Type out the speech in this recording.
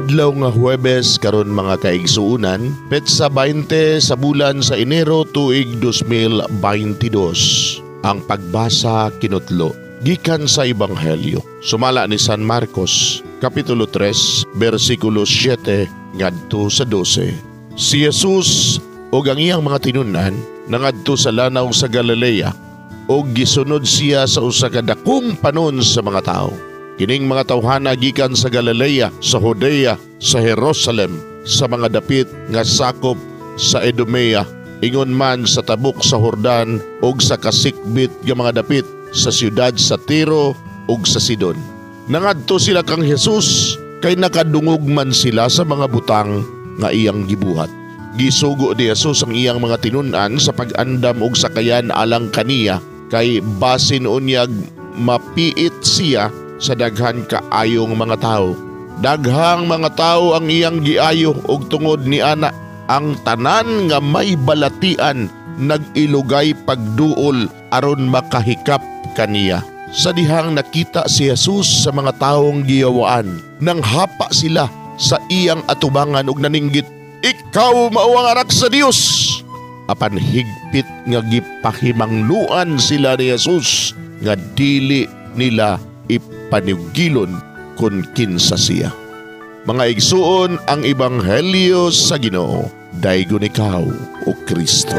Adlaw nga Huwebes karon, mga kaigsuonan, petsa 20 sa bulan sa Enero, tuig 2022. Ang pagbasa kinutlo gikan sa Ebanghelyo sumala ni San Marcos, kapitulo 3, bersikulo 7 ngadto sa 12. Si Jesus ug ang iyang mga tinun-an nangadto sa lanaw sa Galilea ug gisunod siya sa usa ka dakong panon sa mga tawo. Kining mga tawhana gikan sa Galilea, sa Judea, sa Jerusalem, sa mga dapit nga sakop sa Idumea, ingon man sa tabok sa Jordan ug sa kasikbit nga mga dapit sa siyudad sa Tiro ug sa Sidon. Nangadto sila kang Jesus kay nakadungog man sila sa mga butang nga iyang gibuhat. Gisugo ni Jesus ang iyang mga tinun-an sa pag-andam og sakayan alang kaniya kay basin unyag mapiit siya sa daghan kaayong mga tao. Daghang mga tao ang iyang giayo og tungod ni ana ang tanan nga may balatian nag-ilugay pagduol aron makahikap kaniya. Sa dihang nakita si Jesus sa mga taong giyawaan, nang hapa sila sa iyang atubangan ug naninggit, "Ikaw mao ang anak sa Dios!" Apan higpit nga gipahimangnuan sila ni Jesus nga dili nila ipanugilon kung kinsa siya. Mga igsuon, ang ebanghelyo sa Ginoo. Daygon ikaw, o Kristo.